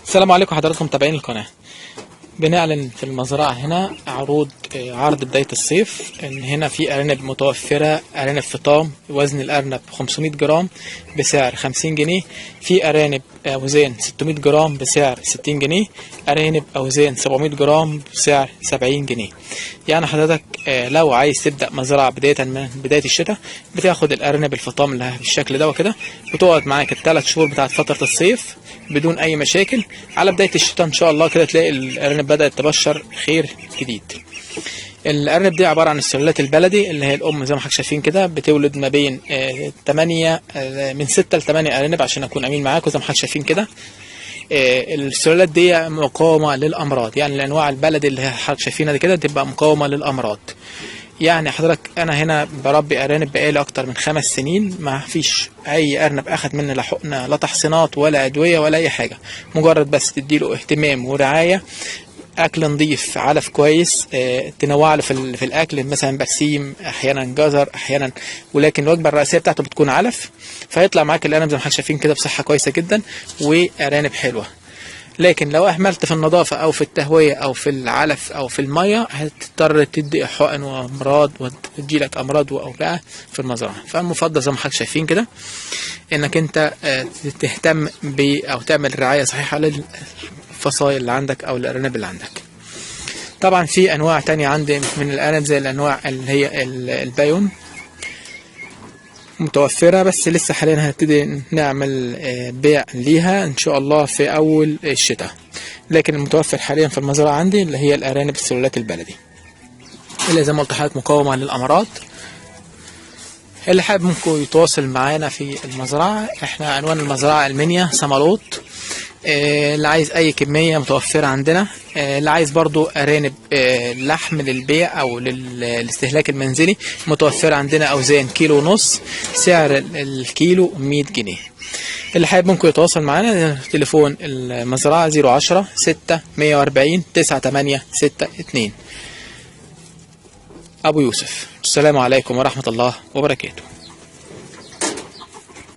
السلام عليكم حضراتكم متابعين القناة. بنعلن في المزرعة هنا عروض، عرض بداية الصيف، ان هنا في ارانب متوفرة، ارانب فطام وزن الارنب 500 جرام بسعر 50 جنيه، في ارانب اوزان 600 جرام بسعر 60 جنيه، ارانب اوزان 700 جرام بسعر 70 جنيه. يعني حضرتك لو عايز تبدأ مزرعة بداية من بداية الشتاء، بتاخد الارنب الفطام اللي بالشكل ده وكده، وتقعد معاك ال3 شهور بتاعت فترة الصيف بدون اي مشاكل. على بداية الشتاء ان شاء الله كده تلاقي الارانب بدأت تبشر خير جديد. الارنب دي عبارة عن السلالات البلدي، اللي هي الام زي ما حضرتك شايفين كده بتولد ما بين 8، من 6 ل 8 ارانب عشان اكون امين معاكم. زي ما حضرتك شايفين كده السلالات دي مقاومة للامراض، يعني الانواع البلدي اللي حضرتك شايفينها دي كده تبقى مقاومة للامراض. يعني حضرتك انا هنا بربي ارانب بقالي اكتر من 5 سنين، ما فيش اي ارنب اخد مني لا حقنه لا تحصينات ولا ادوية ولا اي حاجه. مجرد بس تديله اهتمام ورعايه، اكل نظيف، علف كويس، تنوع له في الاكل، مثلا برسيم، احيانا جزر احيانا، ولكن الوجبة الرئيسية بتاعته بتكون علف، فيطلع معاك الارنب زي ما حضرتك شايفين كده بصحة كويسة جدا وارانب حلوه. لكن لو اهملت في النظافة او في التهويه او في العلف او في الميه، هتضطر تدي حقن وامراض وتجيلك امراض واوبئه في المزرعه. فالمفضل زي ما حضرتك شايفين كده انك انت تهتم ب او تعمل رعاية صحيحه للفصائل اللي عندك او الارانب اللي عندك. طبعا في انواع تانية عندي من الارانب زي الانواع اللي هي البايون متوفرة، بس لسه حاليا هنبتدي نعمل بيع ليها ان شاء الله في اول الشتاء. لكن المتوفر حاليا في المزرعة عندي اللي هي الارانب السلالات البلدي، اللي زي ما قلت لحضرتك مقاومة للامراض. اللي حابب ممكن يتواصل معانا في المزرعة، احنا عنوان المزرعة المنيا سمالوط. اللي عايز اي كمية متوفرة عندنا. اللي عايز برضو ارانب لحم للبيع او للاستهلاك المنزلي متوفرة عندنا، اوزان كيلو ونص، سعر الكيلو 100 جنيه. اللي حابب ممكن يتواصل معانا، تليفون المزرعة 010 6 140 9862، أبو يوسف. السلام عليكم ورحمة الله وبركاته.